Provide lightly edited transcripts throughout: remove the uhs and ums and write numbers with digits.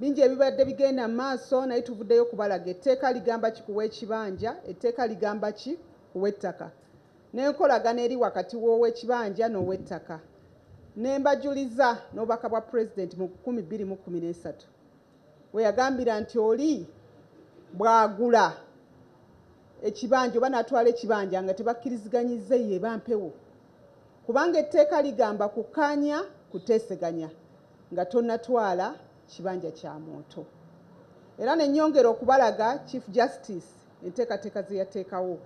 Bingi ebibadde bigenda mu maaso, naye tuvuddeyo kubalaga etteeka ligamba ki kuwa ekibanja, etteeka ligamba ki kuwa ettaka, n'enkolagana eri wakati w'ow'ekibanja n'ow'ettaka. Ne mbajuliza n'obubaka bwa Pulezidenti mu 2013 we yagambira nti oli bw'agula ekibanja oba n'atwala ekibanja nga tebakkiriziganyizza, eyo eba mpewo, kubanga etteeka ligamba kukkaanya kuteeseganya nga tonnatwala kibanja kya muntu. Era ne nnyongera okubalaga Chief Justice enteekateeka ze yateekawo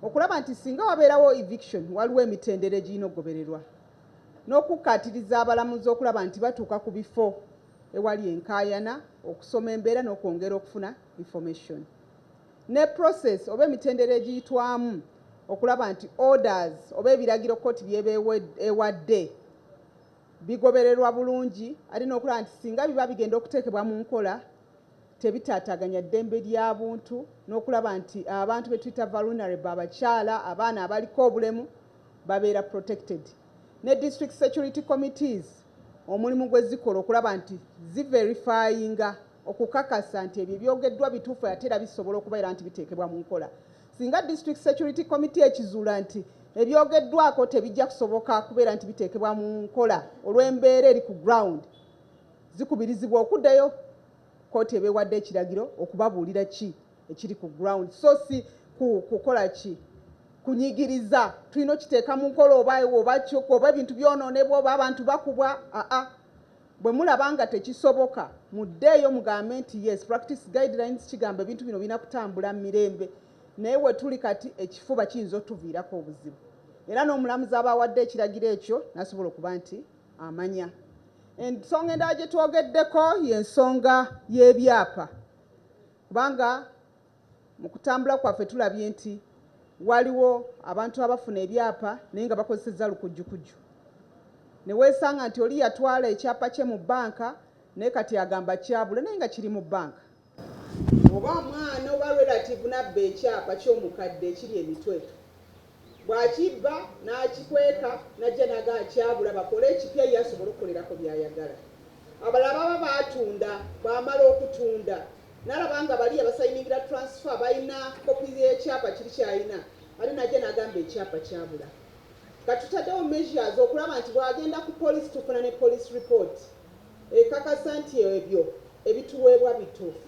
okulaba nti singa wabeerawo eviction, waliwo emitendera egirina okugobererwa, n'okukkaatiriza abalamuzi okulaba nti batuuka ku bifo ewali enkaayana okusoma embeera n'okwongera okufuna information, ne process oba emitendera egiyitwamu okulaba nti orders oba ebiragiro kkooti byeba ewadde bigobererwa bulungi, ate n'okulaba nti singa biba bigenda okuteekebwa mu nkola, tebitaataaganya ddembe lya buntu, n'okulaba nti abantu be tuyita vulnerable, abakyala, abaana abaliko obulemu, babeera protected, ne district security committees omulimu gwe zikola okulaba nti ziverifyinga okukakasa nti ebyo ebyogeddwa bituufu, ate era bisobola okubeera nti biteekebwa mu nkola. Singa district security committee ekizuula nti ebyogeddwako tebijja kusoboka kubeera nti biteekebwa mu nkola olw'embeera eri ku ground, zikubirizibwa okuddayo kooti ebeewadde ekiragiro okubabuulira ki ekiri ku ground, so si kukola ki kunyigiriza, tulina okiteeka mu nkola oba oba ebintu byonoonebwa oba abantu bakubwa. Aa, bwe mulaba nga tekisoboka, muddeeyo mugambe nti yes, practice guidelines kigamba ebintu bino birina kutambula mu mirembe, naye we tuli kati ekifuba kiyinza otuviirako obuzibu. Era n'omulamuzi aba awadde ekiragiro ekyo n'asobola okuba nti amanya. Ensonga endala gye twogeddeko y'ensonga y'ebyapa, kubanga mu kutambula kwaffe tulabye nti waliwo abantu abafuna ebyapa naye nga bakozesezza lukujjukujju, ne weesanga nti oli yatwala ekyapa kye mu bbanka, naye kati agamba kyabula, naye nga kiri mu bbanka, oba omwana oba relative nabba ekyapa ky'omukadde ekiri emitwe, bw'akibba n'akikweka, n'ajja n'agamba kyabula, bakole ekipya ye asobole okukolerako by'ayagala. Abalala baba baatunda, bw'amala okutunda n'alaba nga bali abasayiningira transfer balina kopi y'ekyapa kiri ky'alina, ate n'ajja n'agamba ekyapa kyabula. Kati tutaddewo measures okulaba nti bw'agenda ku poliisi, tufuna ne police report ekakasa nti ebyo ebituweebwa bituufu,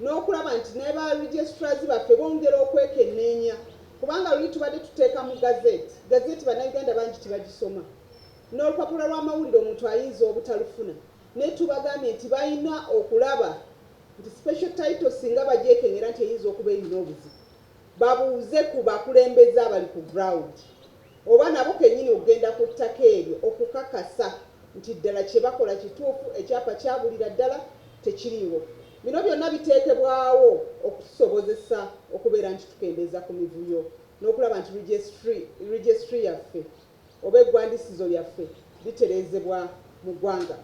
n'okulaba nti ne ba registrars baffe bongera okwekenneenya, kubanga luli tubadde tuteeka mu gazette. Gazette Bannayuganda bangi tebagisoma, n'olupapula lw'amawulire omuntu ayinza obutalufuna, naye tubagambye nti balina okulaba nti special title singa bagyekengera nti eyinza okuba erina obuzibu, babuuze ku bakulembeze abali ku ground oba nabo kennyini okugenda ku ttaka eryo okukakasa nti ddala kye bakola kituufu, ekyapa kyabulira ddala tekiriiwo. Bino byonna biteekebwawo okutusobozesa okubeera nti tukendeeza ku mivuyo n'okulaba nti registry yaffe oba eggwandisizo lyaffe litereezebwa mu ggwanga.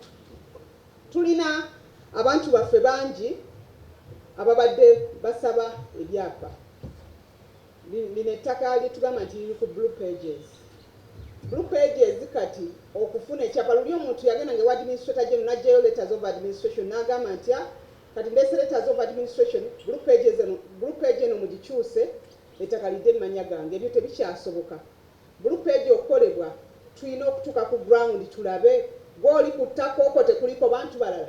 Tulina abantu baffe bangi ababadde basaba ebyapa. Lino ettaka lyetugamba nti liri ku blue pages, blue pages. Kati okufuna ekyapa, luli omuntu yagenda nga ewa administrator general n'aggyayo letters of administration n'agamba nti, "Ah, kati ndese letters of administration, blue pages eno, blue page eno mugikyuse, ettaka lidde mu mannya gange." Ebyo tebikyasoboka. Blue page okukolebwa, tulina okutuuka ku ground tulabe gw'oli ku ttaka okwo tekuliko bantu balala.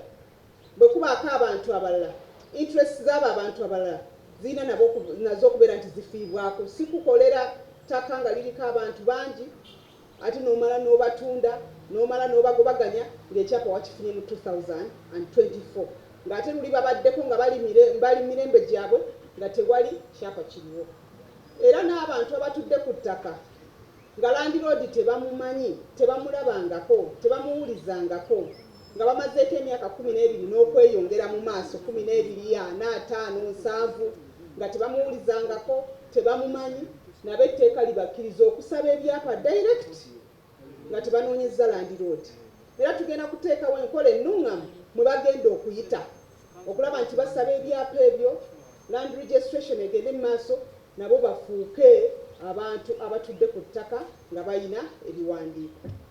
Bwe kubaako abantu abalala, interest z'abo abantu abalala zirina nabo nazo okubeera nti zifiibwako. Si kukolera ttaka nga liriko abantu bangi, ate n'omala n'obatunda, n'omala n'obagobaganya ng'ekyapa wakifunye mu 2024, ng'ate luli babaddeko nga bali mirembe gyabwe nga tewali kyapa kiriwo. Era n'abantu abatudde ku ttaka nga landlord tebamumanyi, tebamulabangako, tebamuwulizangako, nga bamazeeko emyaka 12 n'okweyongera mu maaso, 12, 40, 50, 70, nga tebamuwulizangako, tebamumanyi, nabo etteeka libakkiriza okusaba ebyapa direct nga tebanoonyezza landlord. Era tugenda kuteekawo enkola ennuŋŋamu mwe bagenda okuyita okulaba nti basaba ebyapa ebyo, land registration egende mu maaso, nabo bafuuke abantu abatudde ku ttaka nga balina ebiwandiiko.